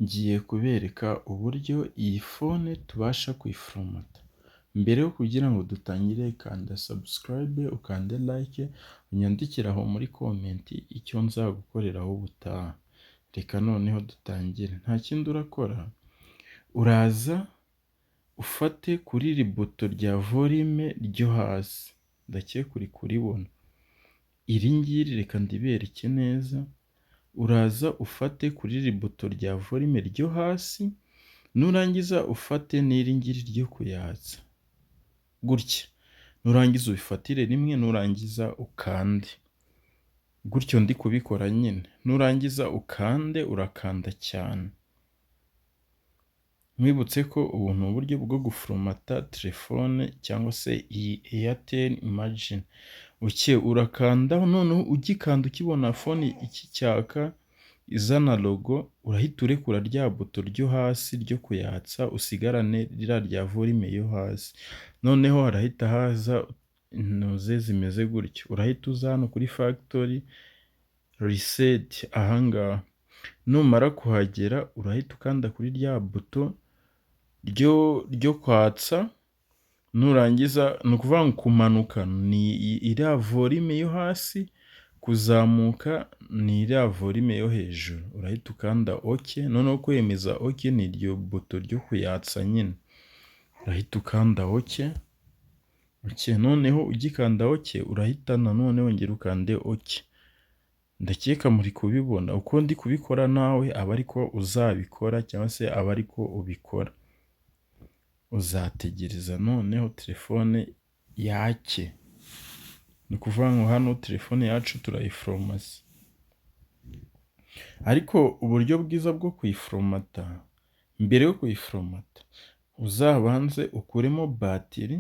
Ngiye kubereka uburyo iyi phone tubasha kuyiforomata. Mbere yo kugira ngo dutangire, kanda subscribe, ukande like, unyandikire aho muri comment icyo nzagukoreraho ubutaha. Reka noneho dutangire. Nta kindi urakora, uraza ufate kuri iri buto rya volume ryo hasi, ndakeka uri kuribona. Iri ngiri reka ndibereke neza, uraza ufate kuri iri buto rya volume ryo hasi, nurangiza ufate n'iri ngiri ryo kuyatsa gutya, nurangiza ubifatire rimwe, nurangiza ukande gutyo ndi kubikora nyine, nurangiza ukande, urakanda cyane. Nkwibutse ko ubu ni uburyo bwo guforomata telefone cyangwa se iyi Airtel Imagine. Okay, urakandaho, noneho ugikanda ukibona phone ikicyaka izana logo, urahita urekura rya buto ryo hasi ryo kuyatsa, usigarane ririya rya volume yo hasi. Noneho harahita haza intuze zimeze gutyo, urahita uza hano kuri factory reset aha ngaha. Numara kuhagera urahita ukanda kuri rya buto ryo kwatsa, nurangiza, ni ukuvuga ngo kumanuka ni iriya volume yo hasi, kuzamuka ni iriya volume yo hejuru. Urahita ukanda OK, noneho kwemeza OK ni iryo buto ryo kuyatsa nyine, urahita ukanda OK. OK, noneho ugikanda OK urahita nanone wongera ukande OK. Ndakeka muri kubibona uko ndi kubikora, nawe aba ariko uzabikora cyangwa se aba ariko ubikora. Uzategereza noneho telefone yake. Ni ukuvuga ngo hano telefone yacu turayiforomase. Ariko uburyo bwiza bwo kuyiforomata, mbere yo kuyiforomata uzabanze ukuremo batiri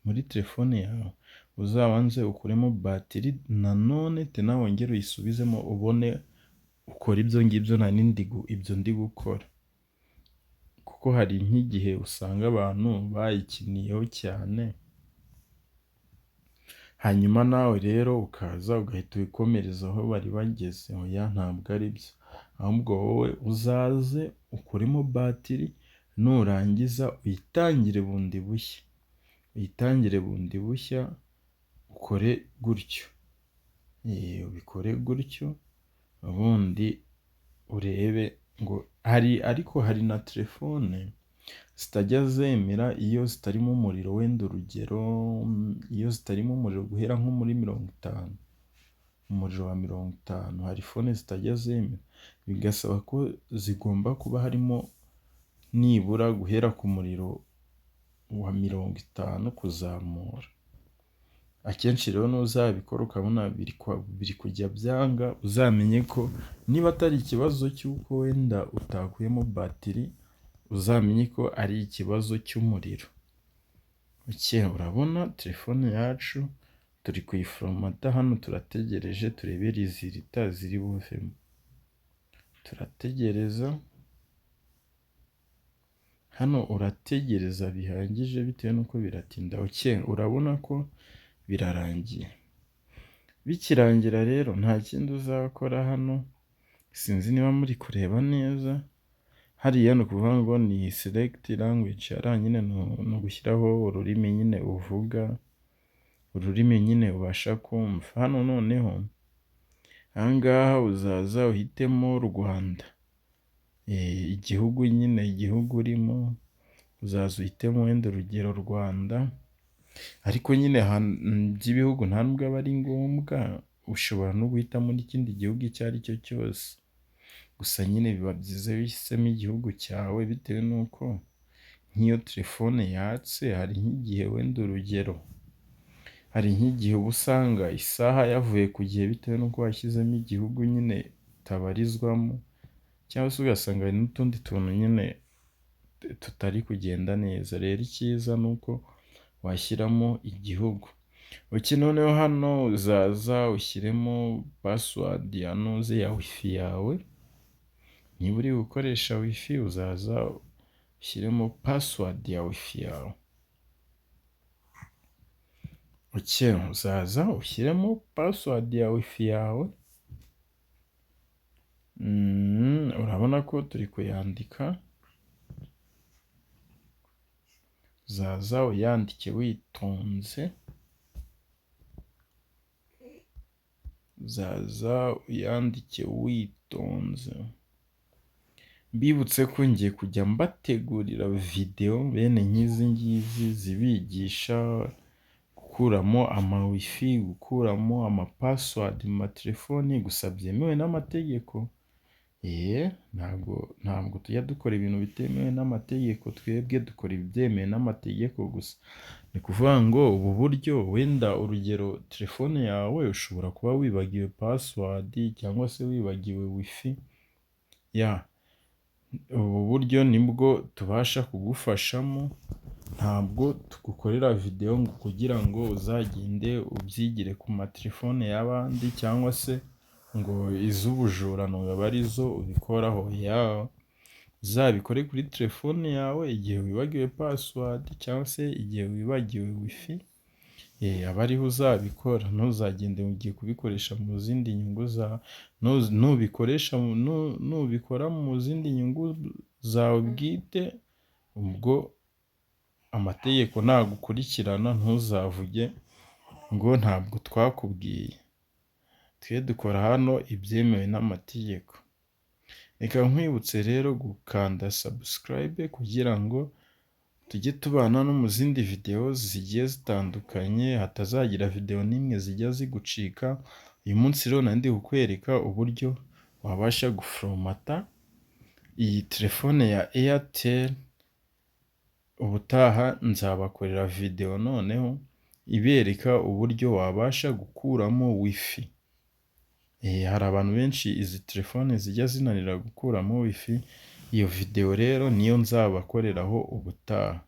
muri telefone yawe, uzabanze ukuremo batiri nanone tena wongere uyisubizemo, ubone ukora ibyo ngibyo nari ndi ibyo ndi gukora, kuko hari nk'igihe usanga abantu bayikiniyeho cyane, hanyuma nawe rero ukaza ugahita wikomereza aho bari bageze. Oya, ntabwo ari byo, ahubwo wowe uzaze ukuremo batiri, nurangiza uyitangire bundi bushya, uyitangire bundi bushya, ukore gutyo, ubikore gutyo, ubundi urebe ngo hari. Ariko hari na telefone zitajya zemera iyo zitarimo umuriro, wenda urugero iyo zitarimo umuriro guhera nko muri 50, umuriro wa 50, hari phone zitajya zemera, bigasaba ko zigomba kuba harimo nibura guhera ku muriro wa 50 kuzamura. Akenshi rero nuzabikora ukabona biri kujya byanga, uzamenye ko niba atari ikibazo cy'uko wenda utakuyemo batiri, uzamenye ko ari ikibazo cy'umuriro. Okay, urabona telefone yacu turi kuyiforomata hano, turategereje turebe résultat ziri buvemo, turategereza hano, urategereza bihagije bitewe n'uko biratinda. Okay, urabona ko birarangiye. Bikirangira rero nta kindi uzakora hano, sinzi niba muri kureba neza, hariya ni ukuvuga ngo ni select language, hariya nyine ni ugushyiraho ururimi nyine uvuga, ururimi nyine ubasha kumva. Hano noneho aha ngaha uzaza uhitemo Rwanda, igihugu nyine, igihugu urimo, uzaza uhitemo wenda urugero Rwanda, ariko nyine by'ibihugu nta nubwo aba ari ngombwa, ushobora no guhitamo n'ikindi gihugu icyo ari cyo cyose. Gusa nyine biba byiza iyo uhisemo igihugu cyawe, bitewe n'uko nk'iyo telefone yatse, hari nk'igihe wenda urugero, hari nk'igihe uba usanga isaha yavuye ku gihe bitewe n'uko washyizemo igihugu nyine utabarizwamo, cyangwa se ugasanga hari n'utundi tuntu nyine tutari kugenda neza. Rero icyiza ni uko washyiramo igihugu. Okay, noneho hano uzaza ushyiremo password ya nuze ya WiFi yawe, niba uri gukoresha WiFi uzaza ushyiremo password ya WiFi yawe. Okay, uzaza ushyiremo password ya WiFi yawe. Urabona ko turi kuyandika, uzaza uyandike witonze, uzaza uyandike witonze. Mbibutse ko ngiye kujya mbategurira videwo bene nk'izi ngizi zibigisha gukuramo ama wifi, gukuramo ama password mu matelefoni, gusa byemewe n'amategeko. Ntabwo tujya dukora ibintu bitemewe n'amategeko, twebwe dukora ibyemewe n'amategeko gusa. Ni ukuvuga ngo ubu buryo wenda urugero telefone yawe ushobora kuba wibagiwe password cyangwa se wibagiwe wifi, ubu buryo nibwo tubasha kugufashamo, ntabwo tugukorera videwo ngo kugira ngo uzagende ubyigire ku matelefone y'abandi cyangwa se ngo iz'ubujurano abe arizo ubikoraho, uzabikore kuri telefone yawe igihe wibagiwe password cyangwa se igihe wibagiwe wifi, aba ariho uzabikora, ntuzagende ugiye kubikoresha mu zindi nyungu zawe, nubikoresha nubikora mu zindi nyungu zawe bwite, ubwo amategeko nagukurikirana ntuzavuge ngo ntabwo twakubwiye. Twe dukora hano ibyemewe n'amategeko. Reka nkwibutse rero gukanda subscribe kugira ngo tujye tubana no mu zindi videwo zigiye zitandukanye, hatazagira videwo n'imwe zijya zigucika. Uyu munsi rero nari ndi kukwereka uburyo wabasha guforomata iyi telefone ya Airtel, ubutaha nzabakorera videwo noneho ibereka uburyo wabasha gukuramo wifi. Hari abantu benshi izi telefone zijya zinanira gukuramo wifi, iyo videwo rero niyo nzabakoreraho ubutaha.